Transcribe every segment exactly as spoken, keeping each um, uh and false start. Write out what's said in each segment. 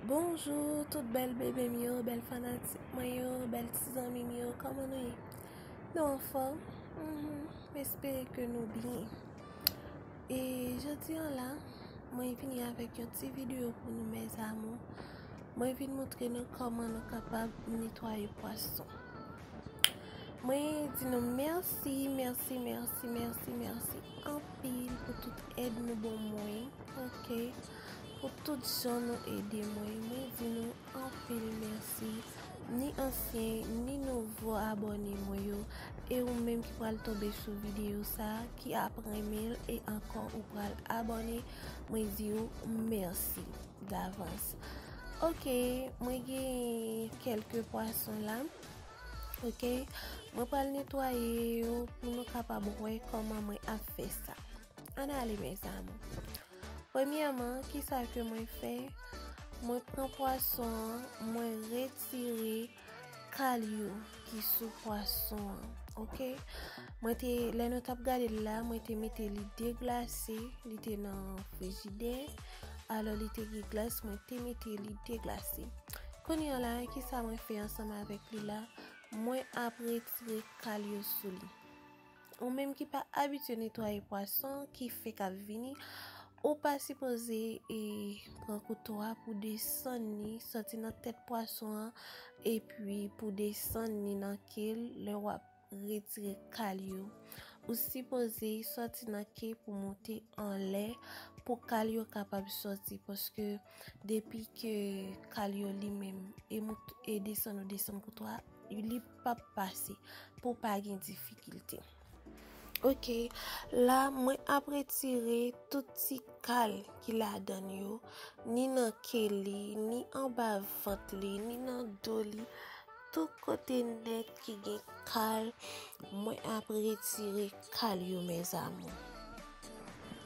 Bonjou tout bèl bebe m yo, bèl fanatik mwen yo, bèl ti zanmi m yo, kòman nou ye? Nou anfòm? Mhm. M espere ke nou byen. E jodi an la, mwen vini avèk yon ti videyo pou nou, mes amours. Mwen vin montre nou kòman nou kapab netwaye pwason. Mwen di nou mèsi, mèsi, mèsi, mèsi, mèsi anpil pou tout èd nou ban mwen, oke? Pou tout jan nou ede mwen, mwen di nou anpil mèsi, ni ansyen, ni nouvo abòne mwen yo, e ou menm ki pral tonbe sou videyo sa, ki ap renmen l, e ankò ou pral abòne, mwen di ou mèsi davans. Oke, mwen gen kèlke pwason la. Oke, mwen pral netwaye yo pou nou kapab wè kòman mwen ap fè sa. Ann ale, mes amours. Premyèman, kisa ke mwen fè? Mwen pran pwason an, mwen retire kal yo ki sou pwason an, oke? Mwen te, lè nou t ap gade l la, mwen te mete li deglase, li te nan frijidè, alò li te gen glas, mwen te mete li deglase. Kounye a la, kisa mwen fè ansanm avèk li la? Mwen ap retire kal yo sou li. Ou menm ki pa abitye netwaye pwason, ki fèk ap vini, ou pa sipoze, e, pran kouto a pou desann li, sòti nan tèt pwason an, epi pou desann li nan ke l, lè w ap retire kal yo. Ou sipoze sòti nan ke pou monte anlè, pou kal yo kapab sòti, paske depi ke kal yo li menm, e mont-, e desann ou desann kouto a, li p ap pase, pou pa gen difikilte. Oke, la mwen ap retire tout ti kal ki ladan l yo, ni nan ke li, ni anba vant li, ni nan do li, tout kote nèt ki gen kal, mwen ap retire kal yo, mes amours.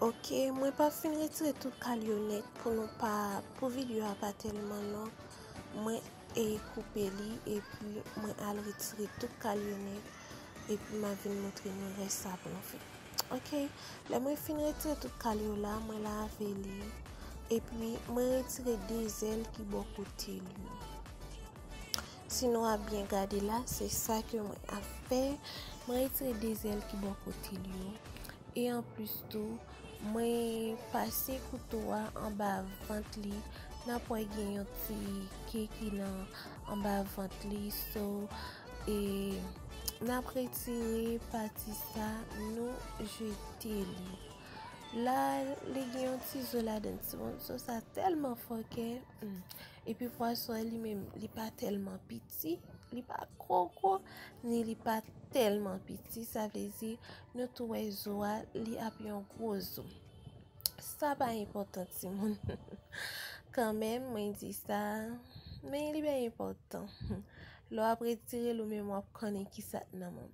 Oke, mwen pa fin retire tout kal yo nèt pou nou pa, pou videyo a pa tèlman long. Mwen e koupe li, epi mwen al retire tout kal yo nèt, epi m a vin montre nou rès sa pou nou fè. Oke, lè mwen fin retire tout kal yo la, mwen lave li, epi mwen retire de zèl ki bò kote l yo. Si nou ap byen gade la, se sa ke mwen ap fè. Mwen retire de zèl ki bò kote l yo. E anplis tou, mwen pase kouto a anba vant li. N ap wè gen yon ti ke ki nan anba vant li. So, e, n ap retire pati sa, nou jete li. La, li gen yon ti zo ladan l, timoun. So, sa tèlman fòkè. Hmm. Epi pwason an li menm, li pa tèlman piti, li pa gwo gwo, ni li pa tèlman piti. Sa vle di, nou tou wè zo a, li ap yon gwo zo. Sa pa enpòtan, timoun. Kanmenm, mwen di sa, men li pa enpòtan. Lè w ap retire l, ou menm w ap konnen kisa k nan men w.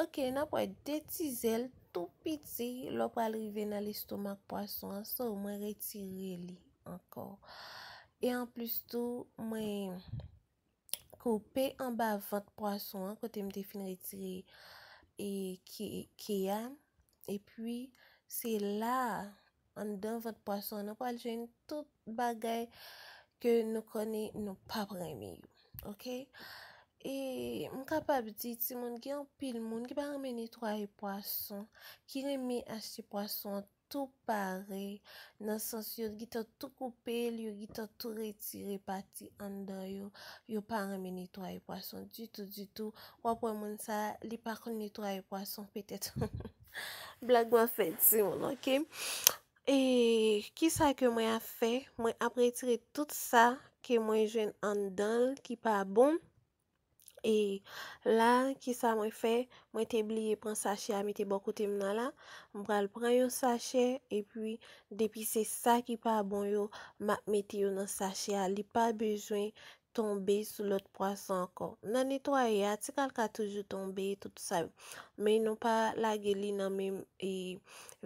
Oke, n ap wè de ti zèl tou piti, lè w pral rive nan lestomak pwason an, so mwen retire li ankò. E anplis tou, mwen koupe anba vant pwason an, kote m te fin retire e ke, ke a. Epi, se la, anndan vant pwason an, nou pral jwenn tout bagay ke nou konnen nou p ap renmen yo. Oke? E m kapab di, timoun, gen anpil moun ki pa renmen netwaye pwason, ki renmen achte pwason an tou pare, nan sans yo gentan tou koupe l, yo gentan tou retire pati anndan yo, yo pa renmen netwaye pwason ditou, ditou. W ap wè moun sa, li pa konn netwaye pwason, petèt. Blag mwen fè, timoun, oke? E kisa ke mwen ap fè? Mwen ap retire tout sa ke mwen jwenn anndan l ki pa bon. E la, kisa mwen fè? Mwen te bliye pran sachè a, mete bò kote m nan la. M pral pran yon sachè, epi depi se sa ki pa bon yo, m ap mete yo nan sachè a. Li pa bezwen tonbe sou lòt pwason ankò. Nan netwaye a, ti kal ka toujou tonbe, tout sa yo. Men nou pa lage li nan menm, e,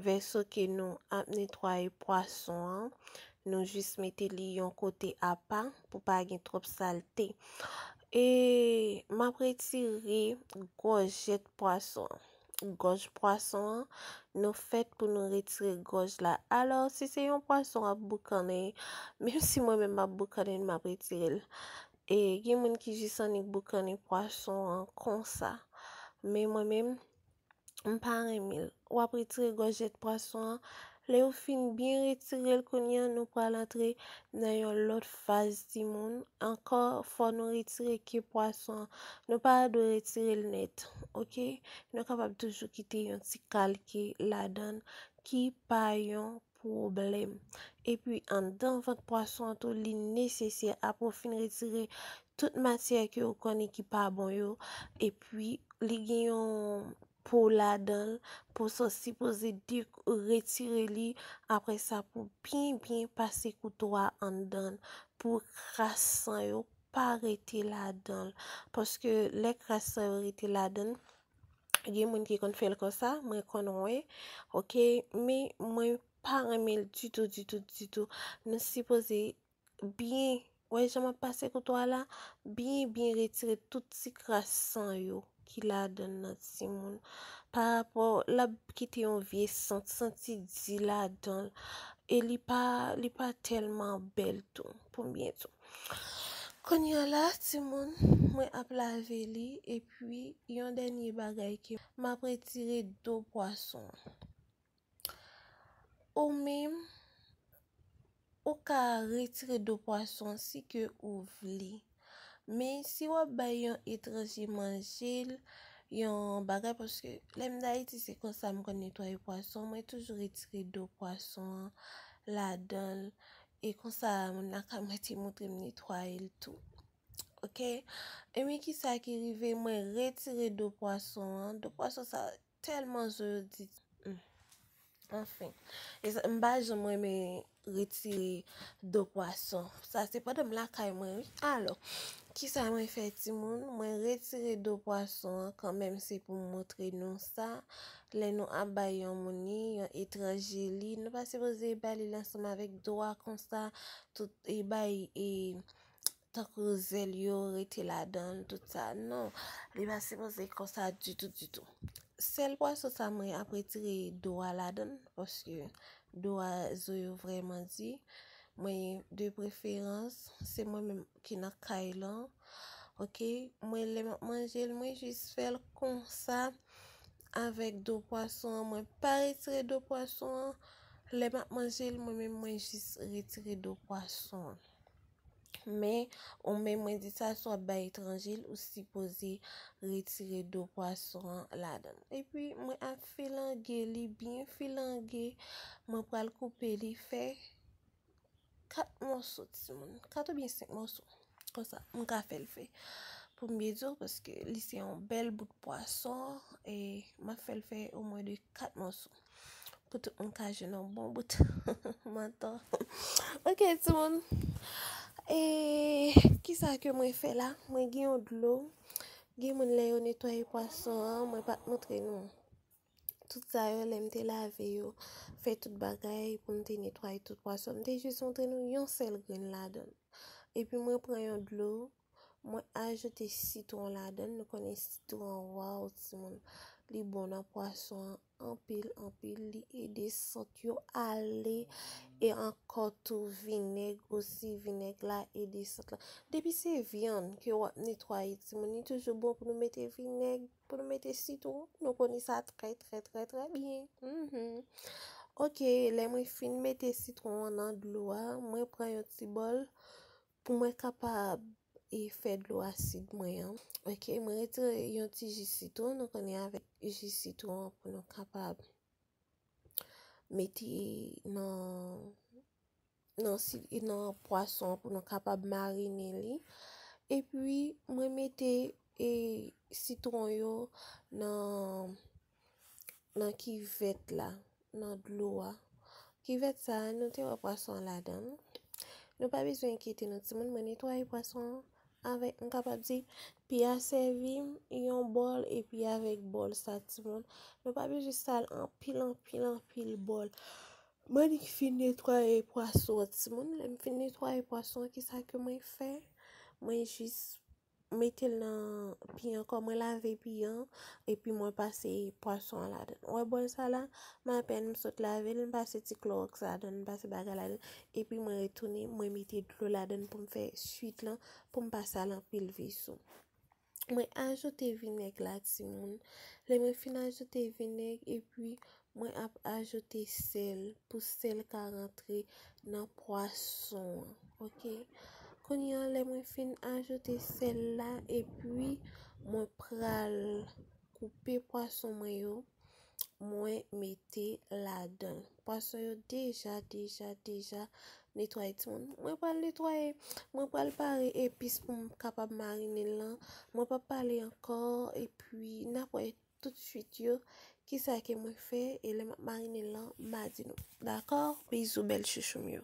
vèso ke nou ap netwaye pwason an. Nou jis mete li yon kote apa pou pa gen twòp salte. E m ap retire gòjèt pwason an. gòj pwason an, nou fèt pou nou retire gòj la. Alò, si se yon pwason w ap boukannen, menm si mwen menm m ap boukannen l, m ap retire l. E gen moun ki jis annik boukannen pwason an konsa. Men mwen menm, m pa renmen l. W ap retire gòjèt pwason an. Lè w fin byen retire l kounye a, nou pral antre nan yon lòt faz timoun. Ankò, fò nou retire ke pwason an. Nou pa dwe retire l nèt, oke? Nou kapab toujou kite yon ti kalke ladan l ki pa yon pwoblèm. Epi anndan vant pwason an tou, li nesesè apre w fin retire tout matyè ke w konnen ki pa bon yo. Epi li gen yon po ladan l, po sa w sipoze de-, retire li. Apre sa, pou byen, byen pase kouto a anndan l, pou kras san yo pa rete ladan l. Paske lè kras san yo rete ladan l, gen moun ki konn fè l konsa, mwen konn wè, oke, men mwen pa renmen l ditou, ditou, ditou. Nou sipoze byen, wè jan m ap pase kouto a la, byen, byen retire tout ti kras san yo ki ladan l nan timoun. Pa rapò, l ap kite yon vye sant, santi di ladan l. E li pa, li pa tèlman bèl tou, pou m byen di w. Kounye a la, timoun, mwen ap lave li, epi yon dènye bagay ke m ap retire do pwason an. Ou menm, ou ka retire do pwason si ke ou vle. Men si w ap bay yon etranje manje l, yon bagay, paske lè m t Ayiti, se konsa m konn netwaye pwason, mwen toujou retire do pwason an ladan l, e konsa moun lakay mwen te montre m netwaye l tou. Oke? Ebyen, kisa ki rive? Mwen retire do pwason an. Do pwason sa tèlman zo yo di. Hmm. Anfen. E sa, m pa janm renmen retire do pwason. Sa se pandan m lakay mwen, wi. Alò, kisa mwen fè, timoun? Mwen retire do pwason an kanmenm, se pou m montre nou sa. Lè nou ap bay yon moun li, yon etranje li, nou pa sipoze bay li l ansanm avèk do a konsa, tout, e bay, e tankou zèl yo rete ladan l, tout sa. Non, li pa sipoze konsa ditou, ditou. Sèl pwason sa mwen ap retire do a ladan l, paske do a zo yo vrèman di. Mwen, de preferans, se mwen menm ki nan kay lan. Oke, mwen lè m ap manje l, mwen jis fè l konsa avèk do pwason an. Mwen pa retire do pwason an. Lè m ap manje l, mwen menm, mwen jis retire do pwason an. Men, ou menm, mwen di sa, si w ap bay etranje l, ou sipoze retire do pwason an ladan l. Epi, mwen ap filange li byen filange. Mwen pral koupe li fè kat mòso, timoun. Kat oubyen senk mòso. Konsa, m ka fè l fè. Pou m byen di w, paske li se yon bèl bout pwason, e m ap fè l fè omwen de kat mòso. Pou tout moun ka jwenn yon bon bout mantò. Oke, timoun. E kisa ke mwen fè la? Mwen gen yon dlo. Gen moun lè yo netwaye pwason an, mwen pa t montre nou. Tout sa yo, lè m te lave yo, fè tout bagay pou m te netwaye tout pwason, m te jis montre nou yon sèl grenn ladan l. Epi mwen pran yon dlo, mwen ajoute sitwon ladan l. Nou konnen sitwon, waw, timoun, li bon nan pwason an anpil, anpil. Li ede sant yo ale. E ankò tou, vinèg osi, vinèg la ede sant lan. Depi se vyann ke w ap netwaye, timoun, li toujou bon pou nou mete vinèg, pou nou mete sitwon. Nou konnen sa trè, trè, trè, trè byen. Mhm. Oke, lè mwen fin mete sitwon an nan dlo a, mwen pran yon ti bòl pou mwen kapab e fè dlo asid mwen an. Oke, mwen retire yon ti ji sitwon. Nou konnen avèk ji sitwon an pou nou kapab mete nan, nan si-, nan pwason an pou nou kapab marine li. Epi, mwen mete, e, sitwon yo nan, nan kivèt la, nan dlo a. Kivèt sa a, nou te wè pwason an ladan l. Nou pa bezwen enkyete nou, timoun. Mwen netwaye pwason an avèk, m kapab di, pi a sèvi m yon bòl, epi avèk bòl sa, timoun. Nou pa bezwen sal anpil, anpil, anpil bòl. Mwen annik fin netwaye pwason an, timoun. Lè m fin netwaye pwason an, kisa ke mwen fè? Mwen jis mete l nan pi ankò, mwen lave pi an, epi mwen pase pwason an ladan l. Ou wè bòl sa la, m apèn m sot lave l, m pase ti klòwòks ladan l, m pase bagay ladan l, epi mwen retounen, mwen mete dlo ladan l pou m fè swit lan, pou m pa sal anpil veso. Mwen ajoute vinèg la, timoun. Lè mwen fin ajoute vinèg, epi mwen ap ajoute sèl, pou sèl ka rantre nan pwason an, oke? Kounye a, lè mwen fin ajoute sèl la, epi mwen pral koupe pwason mwen yo, mwen mete ladan l. Pwason yo deja, deja, deja netwaye, timoun. Mwen pral netwaye, mwen pral pare epis pou m kapab marinen l lan. Mwen p ap pale ankò, epi n ap wè tout swit yo, kisa ke mwen fè, e lè m ap marinen l lan, m a di nou. Dakò? Bizou, bèl chouchou m yo.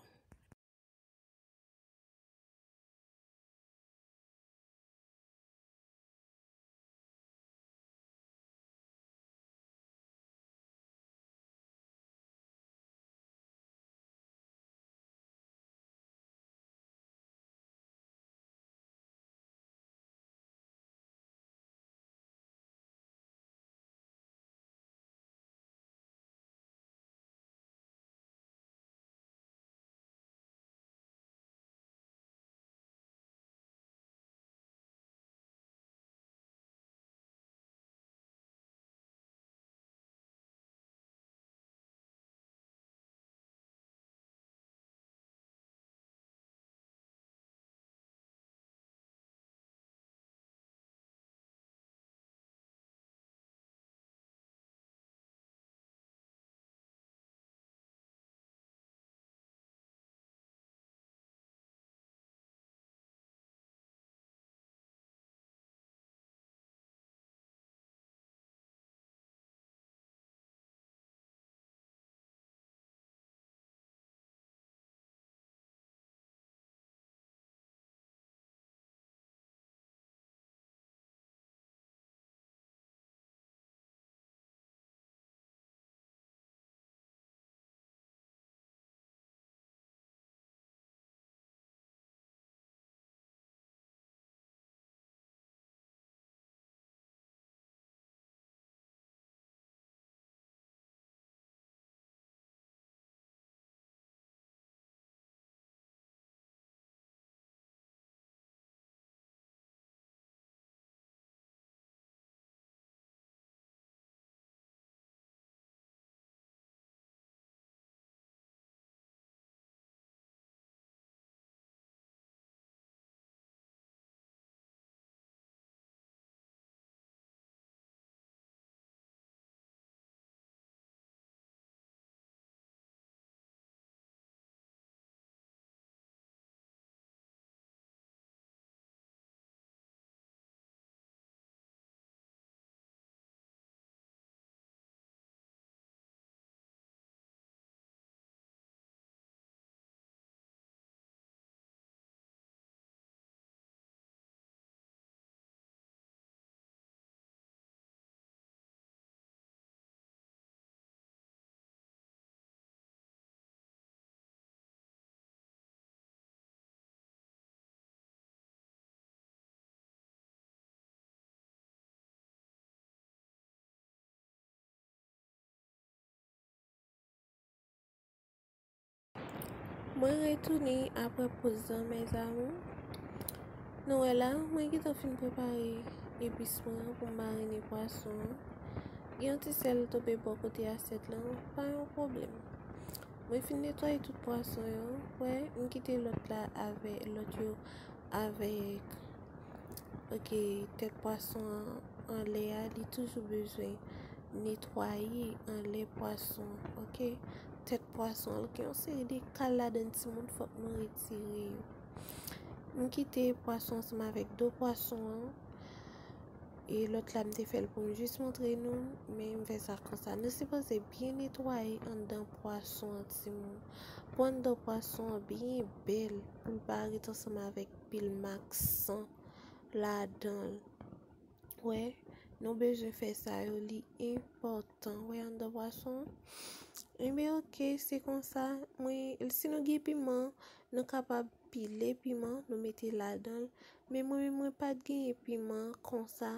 Mwen retounen apre poz lan, mes amours. Nou wè la, mwen gentan fin prepare epis mwen an pou m marine pwason an. Gen yon ti sèl tonbe bò kote asyèt lan, pa yon pwoblèm. Mwen fin netwaye tout pwason yo, wè, m kite lòt la avè, lòt yo avèk, oke, tèt pwason an anlè a, li toujou bezwen netwaye anlè pwason an, oke? Tèt pwason an, l gen yon seri de kal ladan l, timoun, fòk nou retire yo. M kite pwason ansanm avèk do pwason an. E lòt la, m te fè l pou m jis montre nou, men m fè sa konsa. Nou sipoze byen netwaye anndan pwason an, timoun. Pou anndan pwason an byen bèl, pou l pa ret ansanm avèk pil mak san ladan l. Wè, nou bezwen fè sa yo, li enpòtan. Wè, anndan pwason an. Ebyen, oke, se konsa. Mwen, si nou gen piman, nou kapab pile piman, nou mete ladan l. Men mwen menm, mwen pa t genyen piman konsa,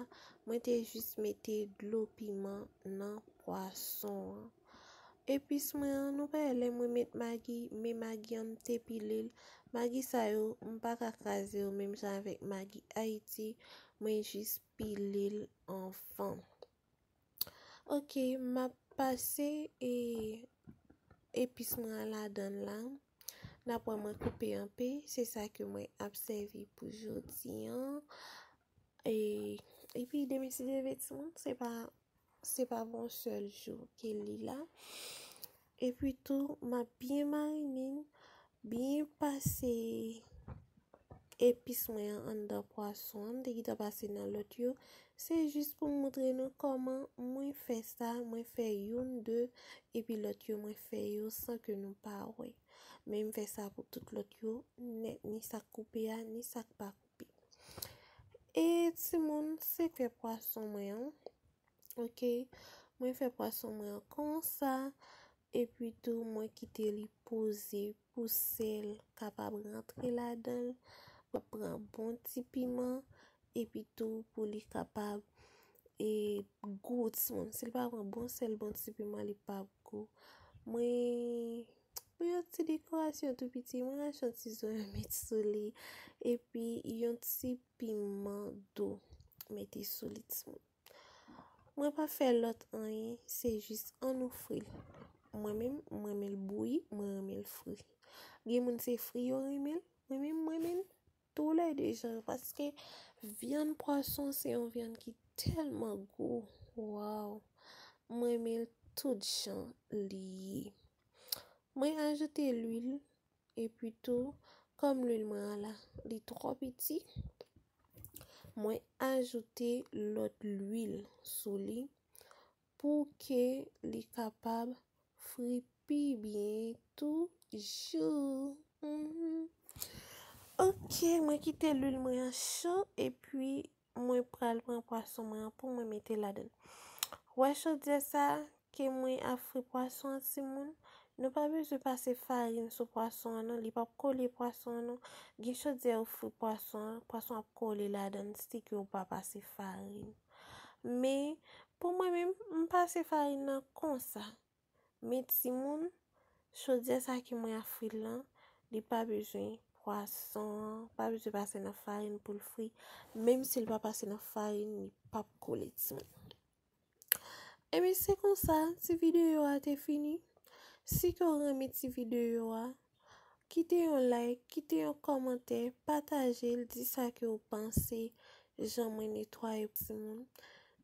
mwen te jis mete dlo piman nan pwason an. Epis mwen an, nou pa wè lè mwen met magi, men magi an m te pile l. Magi sa yo, m pa ka kraze yo menm jan avèk magi Ayiti, mwen jis pile l anvan. Ok, m ap pase e, epis mwen an ladan l la. N ap wè mwen koupe an pe, se sa ke mwen ap sèvi pou jodi an. E, epi demen si Dye vle timoun, se pa, se pa bon sèl jou ke li la. Epi tou, m ap byen marinen, byen pase epis mwen an anndan pwason an, m te gentan pase nan lòt yo. Se jis pou m montre nou kòman mwen fè sa, mwen fè youn, de, epi lòt yo mwen fè yo san ke nou pa wè. Men m fè sa pou tout lòt yo nèt, ni sa k koupe a, ni sa k pa koupe. E timoun, se fè pwason mwen an. Ok, mwen fè pwason mwen an konsa, epi tou mwen kite li poze pou sèl kapab rantre ladan l. Mwen pran bon ti piman, epi tou pou li kapab e gou timoun. Si l pa pran bon sèl, bon ti piman, li p ap gou. Mwen, pou yon ti dekorasyon tou piti, mwen rache yon ti zonyon met sou li, epi yon ti piman dou mete sou li timoun. Mwen pa fè lòt anyen, se jis ann nou fri l. Mwen menm, mwen renmen l bouyi, mwen renmen l fri. Gen moun se fri yo renmen l, mwen menm, mwen renmen l toulède jan yo, paske vyann pwason se yon vyann ki tèlman gou. Waw! Mwen renmen l tout jan li ye. Mwen ajoute lwil, epi tou, kòm lwil mwen an la, li twò piti, mwen ajoute lòt lwil sou li pou ke li kapab fri pi byen toujou. Mhm. Ok, mwen kite lwil mwen an cho, epi mwen pral pran pwason mwen an pou mwen mete ladan l. Wè chodyè sa ke mwen ap fri pwason an, timoun, nou pa bezwen pase farin sou pwason an non, li p ap kole pwason an non. Gen chodyè ou fri pwason an, pwason ap kole ladan l si ke ou pa pase farin. Men, pou mwen menm, m pase farin nan konsa. Men timoun, chodyè sa ke mwen ap fri l lan, li pa bezwen pwason an, pa bezwen pase nan farin pou l fri. Menm si l pa pase nan farin, li p ap kole timoun. Ebyen, se konsa, ti videyo a te fini. Si ke w renmen ti videyo a, kite yon like, kite yon kòmantè, pataje l, di sa ke w panse, jan mwen netwaye pou timoun.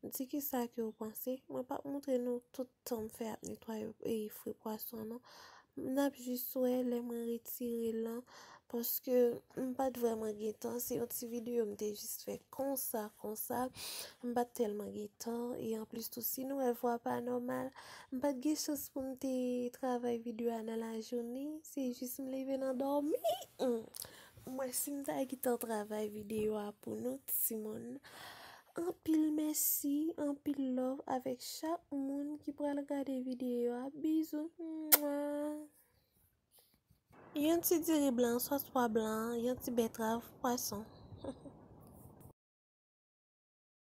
Di kisa ke w panse. Mwen p ap montre nou tout tan m fè ap netwaye e fri pwason an non. N ap jis wè lè mwen retire l lan, paske m pa t vrèman gen tan. Se yon ti videyo m te jis fè konsa, konsa. M pa t tèlman gen tan. E anplis tou, si nou wè vwa pa nòmal, m pa t gen chans pou m te travay videyo a nan lajounen. Se jis m leve nan dòmi. Hmm. M wè si m ta gentan travay videyo a pou nou, timoun. Anpil mèsi, anpil love avèk chak moun ki pral gade videyo a. Bizou. Mwa. Yon ti diri blan, sòs pwa blan, yon ti bètrav, pwason.